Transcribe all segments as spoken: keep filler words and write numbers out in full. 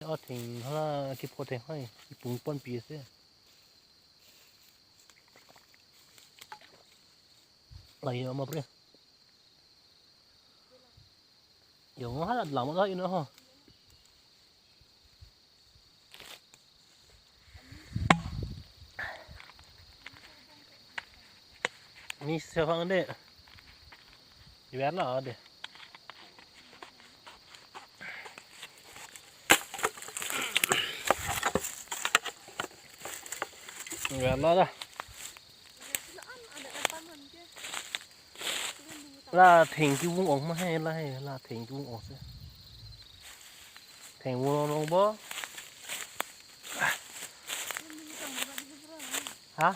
O theng hala kipho theng hoi, ipung ponpi ase. Lagi ama pre. Yo, ngo hala lam lo ino ho. Ni sevang de. Iwer lo de. Iwer lo da. La theng kevung ong ma he la he, la theng kevung ong se. Theng vung ong bo. Ha?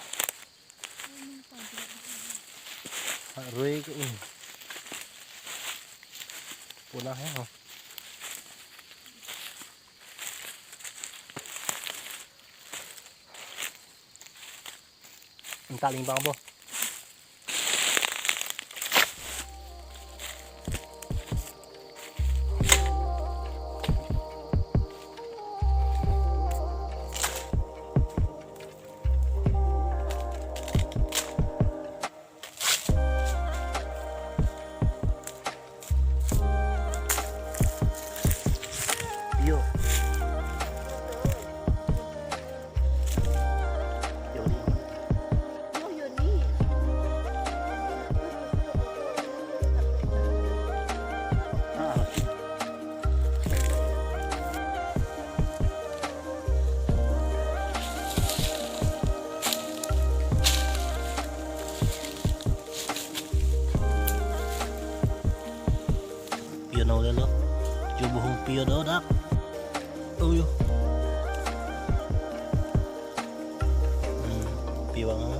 Ha, rui ke un. Puna he ho. Anta lingbang bo. Yo. Yo, ni. Ah. Piano lelo. Yo, buhung piano dak. Oh, yo. Hmm, piwang.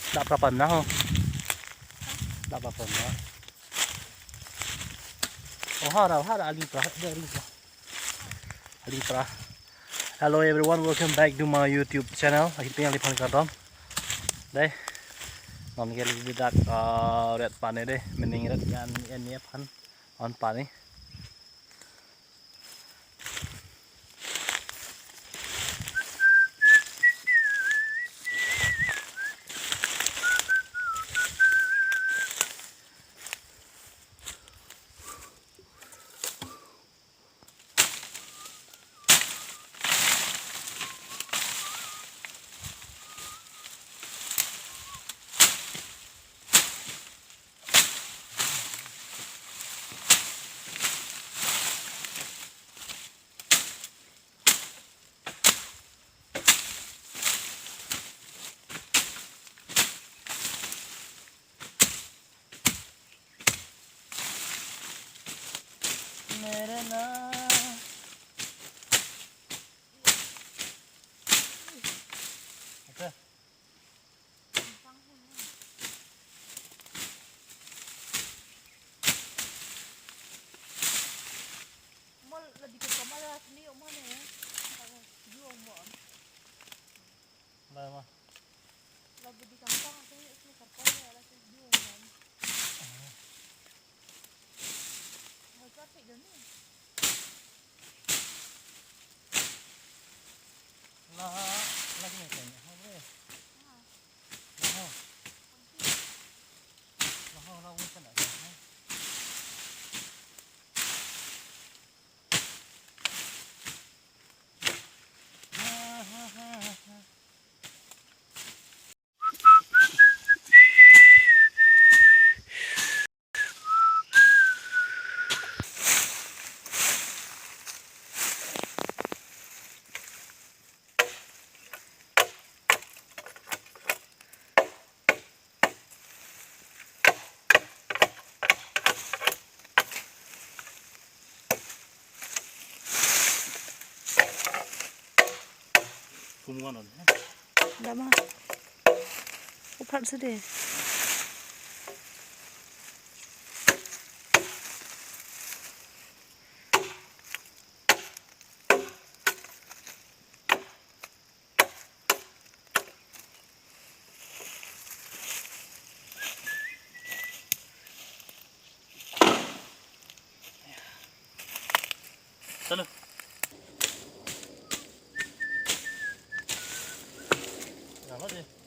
Dak berapa nah, ho? Dak berapa nah? Oh, hara, hara, aling pra, ada aling pra. Aling pra. Hello everyone, welcome back to my YouTube channel. Akipeng aliphan kardom. Dei, non ke ladak, ah, ret pan dei, mening ret kan en ye phan on pan. मेरे नाम। अच्छा। Mal lagi ke kamar asli omane. Yung mo. Ba ma. Labi di kangkang ate isme karkol ya, lasi di umam. Mo traffic dun ni. La, lagi ni kanya. Ha, bre. Ha. La ho. La ho, la ho, sana. Kumuan on, eh? Dama. Uphat sede. Chalo. Chalo de.